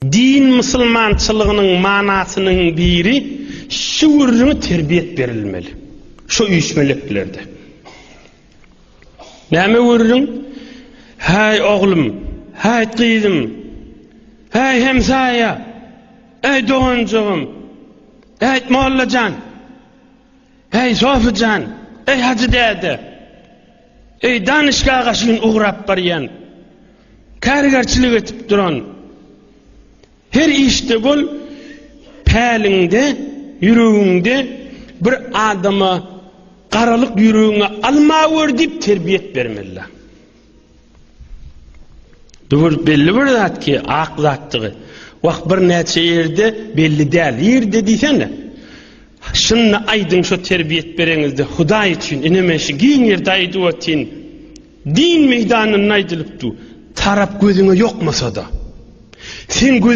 Din musulmançylygynyň manasynyň biri şu gürrüňi terbiýet berilmeli. Şu üýşmeleklerde. Näme gürrüň? Häý oglum, häý gyzym, häý hemsaýa, äý doganjygym, äý mollajan, äý sofyjan, äý hajy däde, äý danyşgaga şu gün ugrap barýan. Kärgerçilik etip duran her işde bol, päliňde, ýüregiňde bir adama garalyk ýüregiňe almawör diýip terbiýet bermeli. Bu bir belli bir zat ki, ak zatdygy. Wah bir näçe ýerde belli däl. Ýerde diýsene. Şunda aýdyň şo terbiýet bereňizde Hudaý üçin ine men şu giň ýerde aýdyp otyryn. Din meýdanynda aýdylyp dur. Tarap gözüňe ýokmasa-da. Sen göz.